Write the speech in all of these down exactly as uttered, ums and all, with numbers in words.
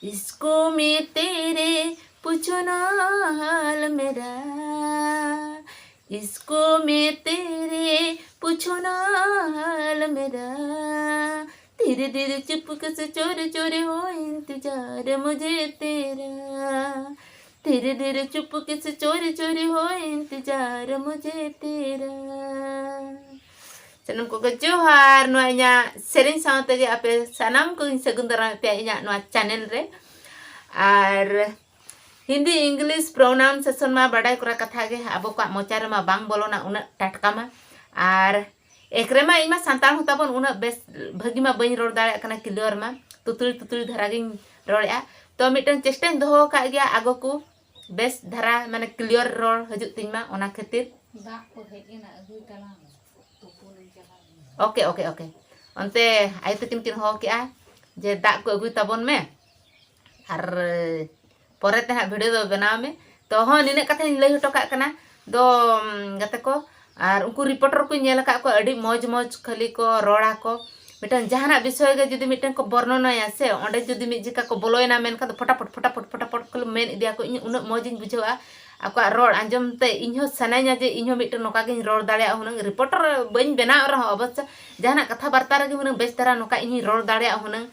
इसको मैं तेरे पूछो ना हाल मेरा, इसको मैं तेरे पूछो ना हाल मेरा। धीरे धीरे चुपके से चोरी चोरी हो इंतजार मुझे तेरा, धीरे धीरे चुपके से चोरी चोरी हो इंतजार मुझे तेरा। ᱥᱟᱱᱟᱢ ᱠᱚᱜᱮ ᱡᱚᱦᱟᱨ᱾ ᱱᱚᱣᱟ ᱤᱧᱟᱹᱜ ᱥᱮᱨᱮᱧ ᱥᱟᱶ ᱛᱮᱜᱮ ᱟᱯᱮ ᱥᱟᱱᱟᱢ ᱠᱚᱧ ᱥᱟᱹᱜᱩᱱ ᱫᱟᱨᱟᱢᱮᱫ ᱯᱮᱭᱟ ᱤᱧᱟᱹᱜ ᱱᱚᱣᱟ ᱪᱮᱱᱮᱞ ᱨᱮ᱾ ᱟᱨ ᱦᱤᱱᱫᱤ ᱤᱝᱞᱤᱥ ᱯᱨᱚᱱᱟᱣᱩᱱᱥᱮᱥᱚᱱ ᱢᱟ ᱵᱟᱰᱟᱭ ᱠᱚᱨᱟ ᱠᱟᱛᱷᱟ ᱜᱮ, ᱟᱵᱚ ᱠᱚᱣᱟᱜ ᱢᱚᱪᱟ ᱨᱮᱢᱟ ᱵᱟᱝ ᱵᱚᱞᱚᱱᱟ ᱩᱱᱟᱹᱜ ᱴᱟᱴᱠᱟ ᱢᱟ᱾ ᱟᱨ ᱮᱠᱨᱮ ᱢᱟ ᱤᱧ ᱢᱟ ᱥᱟᱱᱛᱟᱲ ᱦᱚᱸ ᱛᱟᱵᱚᱱ ᱩᱱᱟᱹᱜ ᱵᱮᱥ ᱵᱷᱟᱹᱜᱤ ᱢᱟ ᱵᱟᱹᱧ ᱨᱚᱲ ᱫᱟᱲᱮᱭᱟᱜ ᱠᱟᱱᱟ, ᱠᱞᱤᱭᱟᱨ ᱢᱟ ᱛᱩᱛᱩᱲᱤ ᱛᱩᱛᱩᱲᱤ ᱫᱷᱟᱨᱟ ᱜᱤᱧ ᱨᱚᱲᱮᱫᱼᱟ᱾ ᱛᱚ ᱢᱤᱫᱴᱟᱝ ᱪᱮᱥᱴᱟᱧ ᱫᱚᱦᱚ ᱟᱠᱟᱫ ᱜᱮᱭᱟ ᱟᱜᱚ ᱠᱚ ᱵᱮᱥ ᱫᱷᱟᱨᱟ, ᱢᱟᱱᱮ ᱠᱞᱤᱭᱟᱨ ᱨᱚᱲ ᱦᱤᱡᱩᱜ ᱛᱤᱧ ᱢᱟ, ᱚᱱᱟ ᱠᱷᱟᱹᱛᱤᱨ᱾ ᱫᱟᱜ ᱠᱚ ᱦᱮᱡ ᱮᱱᱟ, ᱟᱹᱜᱩᱭ ᱛᱟᱞᱟᱝ ᱢᱮ, ᱛᱩᱯᱩᱱ ᱤᱧ ᱪᱟᱞᱟᱜ ᱤᱧ᱾ Okay, okay, okay. ᱚᱱᱛᱮ ᱟᱭᱳ ᱛᱟᱹᱠᱤᱱ ᱠᱤᱱ ᱦᱚᱦᱚ ᱠᱮᱜᱼᱟ ᱡᱮ ᱫᱟᱜ ᱠᱚ ᱟᱹᱜᱩᱭ ᱛᱟᱵᱚᱱ ᱢᱮ᱾ ᱟᱨ ᱯᱚᱨᱮ ᱛᱮ ᱦᱟᱸᱜ ᱵᱷᱤᱰᱤᱭᱳ ᱫᱚ ᱵᱮᱱᱟᱣ ᱢᱮ᱾ ᱛᱚ ᱦᱚᱸ, ᱱᱤᱱᱟᱹᱜ ᱠᱟᱛᱷᱟᱧ ᱞᱟᱹᱭ ᱦᱚᱴᱚ ᱠᱟᱜ ᱠᱟᱱᱟ᱾ ᱫᱚ ᱩᱢ, ᱜᱟᱛᱮ ᱠᱚ, ᱟᱨ ᱩᱱᱠᱩ ᱨᱤᱯᱳᱨᱴᱟᱨ ᱠᱚᱧ ᱧᱮᱞ ᱟᱠᱟᱫ ᱠᱚᱣᱟ, ᱟᱹᱰᱤ ᱢᱚᱡᱽ ᱢᱚᱡᱽ ᱠᱷᱟᱹᱞᱤ ᱠᱚ ᱨᱚᱲᱟ ᱠᱚ᱾ ᱢᱤᱫᱴᱟᱝ ᱡᱟᱦᱟᱱᱟᱜ ᱵᱤᱥᱚᱭ ᱜᱮ ᱡᱩᱫᱤ ᱢᱤᱫᱴᱟᱝ ᱠᱚ ᱵᱚᱨᱱᱚᱱᱟᱭᱟ ᱥᱮ, ᱚᱸᱰᱮ ᱡᱩᱫᱤ ᱢᱤᱫ ᱡᱚᱠᱷᱟ ᱠᱚ ᱵᱚᱞᱚᱭᱮᱱᱟ, ᱢᱮᱱᱠᱷᱟᱱ ᱫᱚ ᱯᱷᱚᱴᱟᱯᱷᱚᱴ ᱯᱷᱚᱴᱟᱯᱷᱚᱴ ᱯᱷᱚᱴᱟᱯᱷᱚᱴ ᱠᱚ ᱢᱮᱱ ᱤᱫᱤᱭᱟᱠᱚ᱾ ᱤᱧ ᱩᱱᱟᱹᱜ ᱢᱚᱡᱽ ᱤᱧ ᱵᱩᱡᱷᱟᱹᱣᱟ ᱟᱠᱚᱣᱟᱜ ᱨᱚᱲ ᱟᱸᱡᱚᱢ ᱛᱮ᱾ ᱤᱧ ᱦᱚᱸ ᱥᱟᱱᱟᱧᱟ ᱡᱮ ᱤᱧ ᱦᱚᱸ ᱢᱤᱫᱴᱟᱝ ᱱᱚᱝᱠᱟ ᱜᱤᱧ ᱨᱚᱲ ᱫᱟᱲᱮᱭᱟᱜᱼᱟ ᱦᱩᱱᱟᱹᱝ, ᱨᱤᱯᱳᱨᱴᱟᱨ ᱵᱟᱹᱧ ᱵᱮᱱᱟᱣ ᱨᱮᱦᱚᱸ ᱚᱵᱚᱥᱥᱚ ᱡᱟᱦᱟᱱᱟᱜ ᱠᱟᱛᱷᱟ ᱵᱟᱨᱛᱟ ᱨᱮᱜᱮ ᱦᱩᱱᱟᱹᱝ ᱵᱮᱥ ᱫᱷᱟᱨᱟ ᱱᱚᱝᱠᱟ ᱤᱧ ᱦᱚᱸᱧ ᱨᱚᱲ ᱫᱟᱲᱮᱭᱟᱜᱼᱟ ᱦᱩᱱᱟᱹᱝ᱾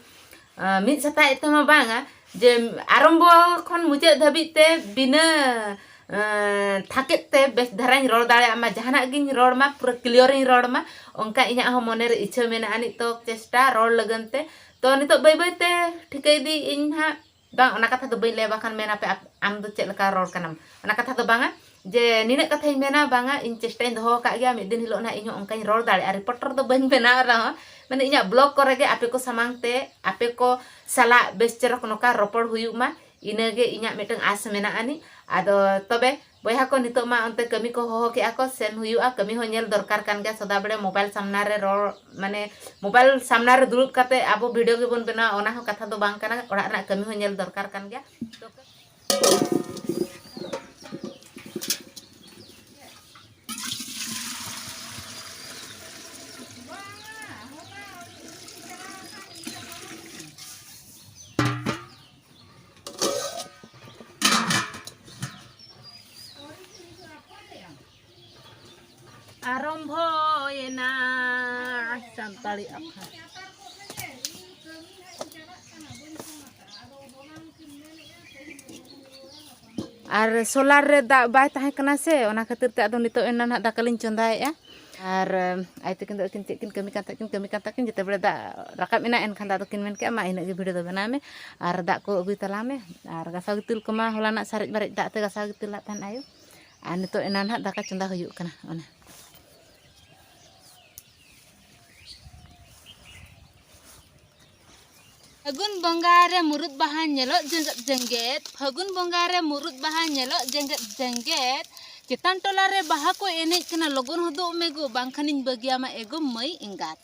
ᱟᱸ, ᱢᱤᱫ ᱥᱟᱛᱟᱭ ᱮᱛᱚ ᱢᱟ ᱵᱟᱝᱟ, ᱡᱮ ᱟᱨᱚᱢᱵᱚ ᱠᱷᱚᱱ ᱢᱩᱪᱟᱹᱫ ᱫᱷᱟᱹᱵᱤᱡ ᱛᱮ ᱵᱤᱱᱟᱹ, ᱟᱸ, ᱛᱷᱟᱠᱮᱫ ᱛᱮ ᱵᱮᱥ ᱫᱷᱟᱨᱟᱧ ᱨᱚᱲ ᱫᱟᱲᱮᱭᱟᱜ ᱢᱟ, ᱡᱟᱦᱟᱱᱟᱜ ᱜᱤᱧ ᱨᱚᱲ ᱢᱟ ᱯᱩᱨᱟᱹ ᱠᱞᱤᱭᱟᱨᱤᱧ ᱨᱚᱲ ᱢᱟ, ᱚᱱᱠᱟ ᱤᱧᱟᱹᱜ ᱦᱚᱸ ᱢᱚᱱᱮᱨᱮ ᱤᱪᱪᱷᱟᱹ ᱢᱮᱱᱟᱜᱼᱟ ᱱᱤᱛᱚᱜ ᱪᱮᱥᱴᱟ ᱨᱚᱲ ᱞᱟᱹᱜᱤᱫ ᱛᱮ᱾ ᱛᱚ ᱱᱤᱛᱚᱜ ᱵᱟᱹᱭ ᱵᱟᱹᱭ ᱛᱮ ᱴᱷᱤᱠᱟᱹ ᱤᱫᱤᱭᱮᱫ ᱟᱹᱧ ᱦᱟᱸᱜ, ᱵᱟᱝ, ᱚᱱᱟ ᱠᱟᱛᱷᱟ ᱫᱚ ᱵᱟᱹᱧ ᱞᱟᱹᱭᱟ, ᱵᱟᱠᱷᱟᱱ ᱢᱮᱱᱟᱯᱮ, "ᱟᱯ-, ᱟᱢ ᱫᱚ ᱪᱮᱫ ᱞᱮᱠᱟ ᱨᱚᱲ ᱠᱟᱱᱟᱢ?" ᱚᱱᱟ ᱠᱟᱛᱷᱟ ᱫᱚ ᱵᱟᱝᱟ, ᱡᱮ ᱱᱤᱱᱟᱹᱜ ᱠᱟᱛᱷᱟᱧ ᱢᱮᱱᱟ, ᱵᱟᱝᱟ, ᱤᱧ ᱪᱮᱥᱴᱟᱧ ᱫᱚᱦᱚ ᱟᱠᱟᱫ ᱜᱮᱭᱟ, ᱢᱤᱫ ᱫᱤᱱ ᱦᱤᱞᱳᱜ ᱱᱟᱦᱟᱜ ᱤᱧ ᱦᱚᱸ ᱚᱱᱠᱟᱧ ᱨᱚᱲ ᱫᱟᱲᱮᱭᱟᱜᱼᱟ᱾ ᱨᱤᱯᱳᱨᱴᱟᱨ ᱫᱚ ᱵᱟᱹᱧ ᱵᱮᱱᱟᱣ ᱨᱮᱦᱚᱸ, ᱢᱟᱱᱮ ᱤᱧᱟᱹᱜ ᱵᱞᱚᱜ ᱠᱚᱨᱮ ᱜᱮ ᱟᱯᱮ ᱠᱚ ᱥᱟᱢᱟᱝ ᱛᱮ, ᱟᱯᱮ ᱠᱚ ᱥᱟᱞᱟᱜ ᱵᱮᱥ ᱪᱮᱨᱚᱠ ᱱᱚᱝᱠᱟ ᱨᱚᱯᱚᱲ ᱦᱩᱭᱩᱜ ᱢᱟ, ᱤᱱᱟᱹᱜᱮ ᱤᱧᱟᱹᱜ ᱢᱤᱫᱴᱟᱝ ᱟᱥ ᱢᱮᱱᱟᱜ ᱟᱹᱱᱤᱡ᱾ ᱟᱫᱚ ᱛᱚᱵᱮ ᱵᱚᱭᱦᱟ ᱠᱚ, ᱱᱤᱛᱚᱜ ᱢᱟ ᱚᱱᱛᱮ ᱠᱟᱹᱢᱤ ᱠᱚ ᱦᱚᱦᱚ ᱠᱮᱜᱼᱟ ᱠᱚ, ᱥᱮᱱ ᱦᱩᱭᱩᱜᱼᱟ᱾ ᱠᱟᱹᱢᱤ ᱦᱚᱸ ᱧᱮᱞ ᱫᱚᱨᱠᱟᱨ ᱠᱟᱱ ᱜᱮᱭᱟ, ᱥᱚᱫᱟ ᱵᱮᱲᱮ ᱢᱳᱵᱟᱭᱤᱞ ᱥᱟᱢᱱᱟ ᱨᱮ ᱨᱚᱲ, ᱢᱟᱱᱮ ᱢᱳᱵᱟᱭᱤᱞ ᱥᱟᱢᱱᱟ ᱨᱮ ᱫᱩᱲᱩᱵ ᱠᱟᱛᱮ ᱟᱵᱚ ᱵᱷᱤᱰᱤᱭᱳ ᱜᱮᱵᱚᱱ ᱵᱮᱱᱟᱣᱟ, ᱚᱱᱟ ᱦᱚᱸ ᱠᱟᱛᱷᱟ ᱫᱚ ᱵᱟᱝ ᱠᱟᱱᱟ᱾ ᱚᱲᱟᱜ ᱨᱮᱱᱟᱜ ᱠᱟᱹᱢᱤ ᱦᱚᱸ ᱧᱮᱞ ᱫᱚᱨᱠᱟᱨ ᱠᱟᱱ ᱜᱮᱭᱟ᱾ ᱟᱨ ᱥᱳᱞᱟᱨ ᱨᱮ ᱫᱟᱜ ᱵᱟᱭ ᱛᱟᱦᱮᱸ ᱠᱟᱱᱟ ᱥᱮ, ᱚᱱᱟ ᱠᱷᱟᱹᱛᱤᱨ ᱛᱮ ᱟᱫᱚ ᱱᱤᱛᱚᱜ ᱮᱱᱟ ᱱᱟᱦᱟᱜ ᱫᱟᱠᱟ ᱞᱤᱧ ᱪᱚᱸᱫᱟᱭᱮᱫᱼᱟ᱾ ᱟᱨ ᱟᱭᱳ ᱛᱟᱹᱠᱤᱱ ᱫᱚ ᱟᱹᱠᱤᱱ ᱪᱮᱫ ᱠᱤᱱ ᱠᱟᱹᱢᱤ ᱠᱟᱱ ᱛᱟᱹᱠᱤᱱ, ᱠᱟᱹᱢᱤ ᱠᱟᱱ ᱛᱟᱹᱠᱤᱱ, ᱡᱮᱛᱮ ᱵᱮᱲᱮ ᱫᱟᱜ ᱨᱟᱠᱟᱵ ᱮᱱᱟ, ᱮᱱᱠᱷᱟᱱ ᱫᱚ ᱟᱫᱚ ᱠᱤᱱ ᱢᱮᱱ ᱠᱮᱫᱼᱟ, "ᱢᱟ, ᱤᱱᱟᱹᱜ ᱜᱮ ᱵᱷᱤᱰᱤᱭᱳ ᱫᱚ ᱵᱮᱱᱟᱣ ᱢᱮ ᱟᱨ ᱫᱟᱜ ᱠᱚ ᱟᱹᱜᱩᱭ ᱛᱟᱞᱟᱝ ᱢᱮ᱾" ᱟᱨ ᱜᱟᱥᱟᱣ ᱜᱤᱛᱤᱞ ᱠᱚᱢᱟ ᱦᱚᱞᱟᱱᱟᱜ ᱥᱟᱨᱮᱡ ᱵᱟᱨᱮᱡ ᱫᱟᱜ ᱛᱮ ᱜᱟᱥᱟᱣ ᱜᱤᱛᱤᱞ ᱞᱟᱜ ᱛᱟᱦᱮᱱ ᱟᱭᱳ᱾ ᱟᱨ ᱱᱤᱛᱚᱜ ᱮᱱᱟ ᱱᱟᱦᱟᱜ ᱫᱟᱠᱟ ᱪᱚᱸᱫᱟ ᱦᱩᱭᱩᱜ ᱠᱟᱱᱟ᱾ ᱚᱱᱟ ᱯᱷᱟᱹᱜᱩᱱ ᱵᱚᱸᱜᱟ ᱨᱮ ᱢᱩᱨᱩᱫ ᱵᱟᱦᱟ ᱧᱮᱞᱚᱜ ᱡᱮᱜᱮᱫ ᱡᱮᱜᱮᱫ, ᱯᱷᱟᱹᱜᱩᱱ ᱵᱚᱸᱜᱟ ᱨᱮ ᱢᱩᱨᱩᱫ ᱵᱟᱦᱟ ᱧᱮᱞᱚᱜ ᱡᱮᱜᱮᱫ ᱡᱮᱜᱮᱫ, ᱪᱮᱛᱟᱱ ᱴᱚᱞᱟ ᱨᱮ ᱵᱟᱦᱟ ᱠᱚ ᱮᱱᱮᱡ ᱠᱟᱱᱟ, ᱞᱚᱜᱚᱱ ᱦᱚᱫᱚᱜ ᱢᱮ ᱜᱳ, ᱵᱟᱝᱠᱷᱟᱱᱤᱧ ᱵᱟᱹᱜᱤᱭᱟᱢᱟ ᱮᱜᱳ ᱢᱟᱹᱭ ᱮᱸᱜᱟᱛ᱾